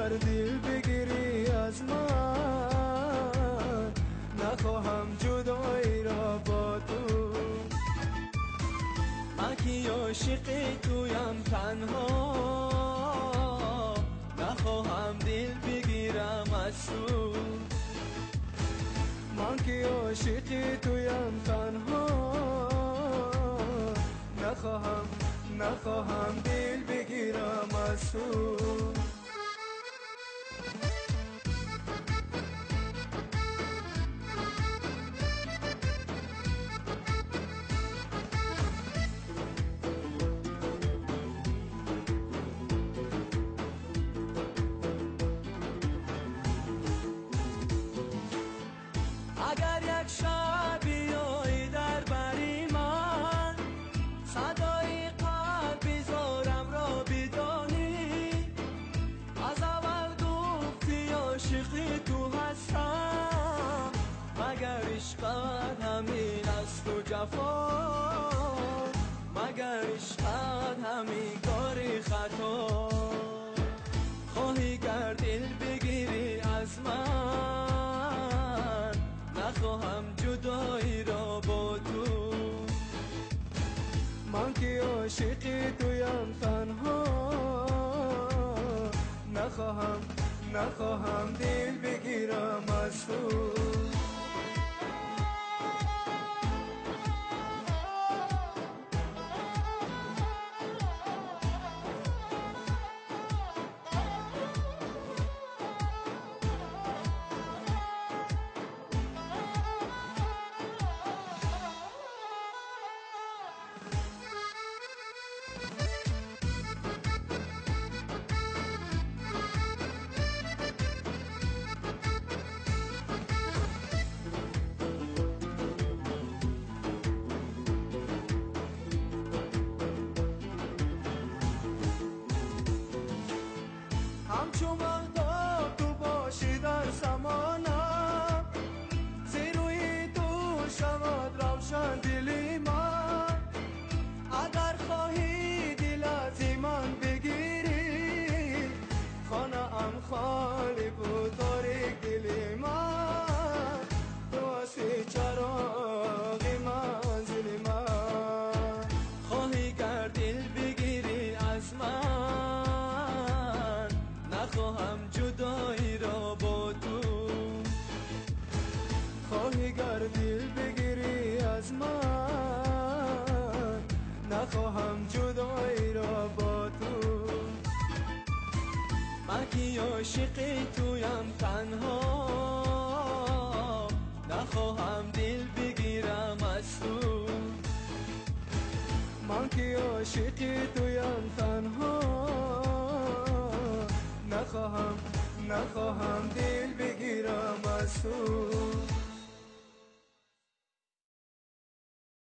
гар дил бигирӣ аз ман, нахоҳам ҷудоиро бо ту. Ман ки ошиқи туям танҳо, нахоҳам дил бигирам аз ту. Ман ки ошиқи туям танҳо, нахоҳам, нахоҳам дил бигирам аз ту. Агар як шаб биёӣ дар бари ман, садои қалби зорамро бидонӣ. Аз аввал гуфтӣ ошиқи ту ҳастам, магар ишқат ҳамин асту ҷафо, магар ишқат ҳамин кори хато. Хоҳӣ гар дил бигирӣ аз ман, нахоҳам ҷудоиро бо ту. Ман ки ошиқи туям танҳо, нахоҳам, нахоҳам дил бигирам аз ту. Ҳамчу маҳтоб ту бошӣ дар самонам, зерӯи ту шавад равшан дили ман. Агар хоҳӣ дил аз ман бигирӣ, хонаам холӣ буд торик дили ман. Ту ҳастӣ чароғи манзили ман. Хоҳӣ гар дил бигирӣ аз ман, нахоҳам ҷудоиро бо ту. Хоҳӣ гар дил бигирӣ аз ман, нахоҳам ҷудоиро бо ту. Ман ки ошиқи туям танҳо, нахоҳам дил бигирам аз ту. Ман ки ошиқи туям танҳо, нахоҳам, нахоҳам дил бигирам аз ту.